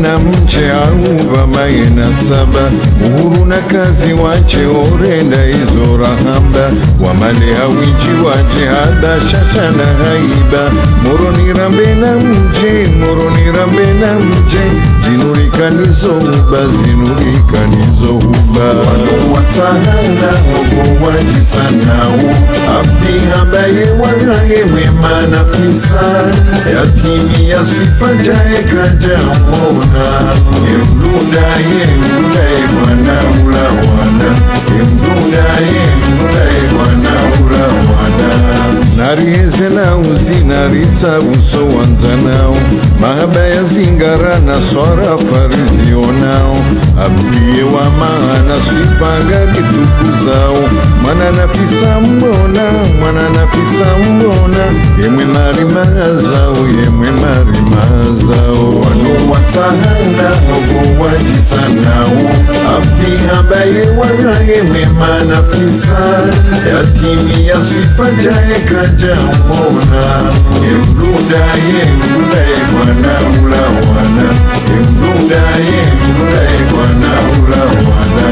na mche auva maena saba uhuru na kazi wache orenda izo rahaba wamale hawiji waje haba shasha na haiba moroni rambe na mche moroni rambe na mche zinurikanizo uba zinurikanizo uba wanu watahana ogo wajisanao abdi habaye wagaye wema nafisa yatimi ya sifa jae kaja mona yemdunda yemdunda yemwana ulawana yemdunda yemdunda yemwana ulawana nariheze na uzi naritsa uso wanzanao mahaba ya zingara na swara farizionao abdiye wa maana sifa ngari tukuzao mwana nafisa mbona mwana nafisa mbona yemwe mari mazao yemwe mari mazao wanu watahana ogo wajisanao abdi habaye wagaye mwema nafisa yatimi ya sifa jae kaja mbona yemdunda yemdunda yemwana ulawana yemdunda yemdunda yemwana ulawana.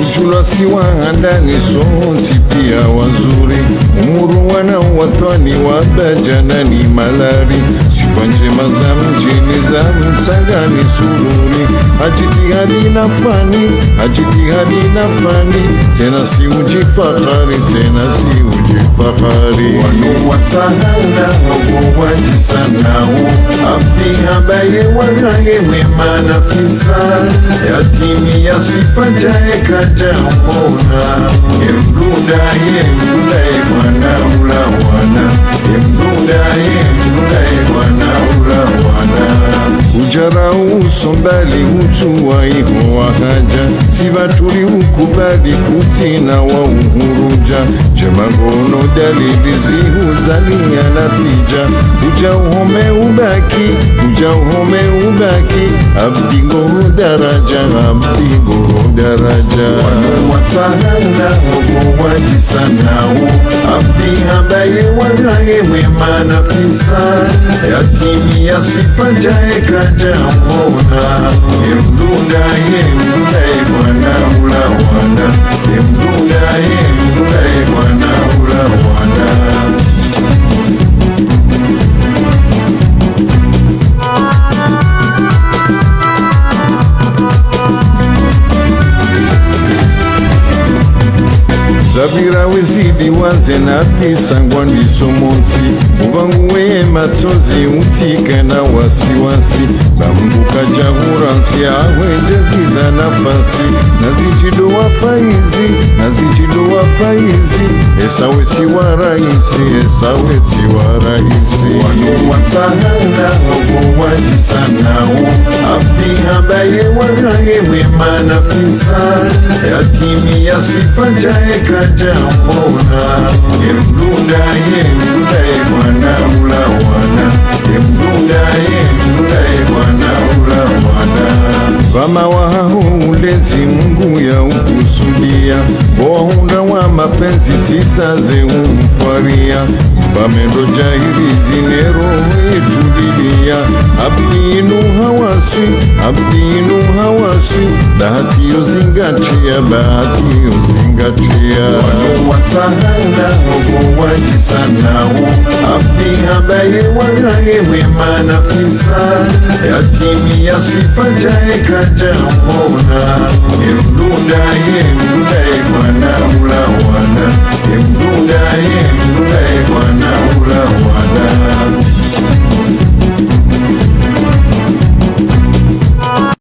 Ujulasi wa handani sonti pia wazuri umuru wana watwani wabajanani malari sifa njema za mjini za mtangani sururi ajitihadi na fani ajitihadi na fani tena si ujifahari tena si ujifahari wanu watahana ogo wajisanao abdi habaye wagaye wema nafisa yatimi ya sifa jae kaja mbona yemdunda yemdunda yemwana ulawana yemdunda yemdunda yemwana ulawana ujara usombali utuwa iho wahaja sibatuli ukubali kutina wa uhuruja jemagono dalili zihuzalia natija uja uhome ubaki uja uhome ubaki abdingo daraja abdingo daraja wanu watahana ogo wajisanao abdi habaye wagaye wema nafisa yatimi ya sifa jae kaja mbona yemdunda yemdunda yemwana ulawana yemdunda yemdunda yemwana ulawana. Zavira wezidi waze nafisa ngwandiso monsi ubangu we matsozi utike na wasiwasi bambuka jahuranti ahwenjeziza nafasi nazijido wafaizi nazijido wafaizi esaweti wa raisi esaweti wa raisi wanu watahana ogo wajisanao abdi habaye wagaye wema nafisa yatimi ya sifa jae kaja mbona yemdunda yemdunda yemwana ulawana yemdunda yemdunda yemwana ulawana vama wahaho ulezi Mungu ya ukusudia wahunda wa mapenzi tisaze umfaria bamendo jahili zinero etulilia abdinu hawasi abdinu hawasi bahati yozingatia bahati yozingatia wanu watahana ogo wajisanao abdi habaye wagaye wema nafisa yatimi ya sifa jae kaja mbona yemdunda yemdunda yemwana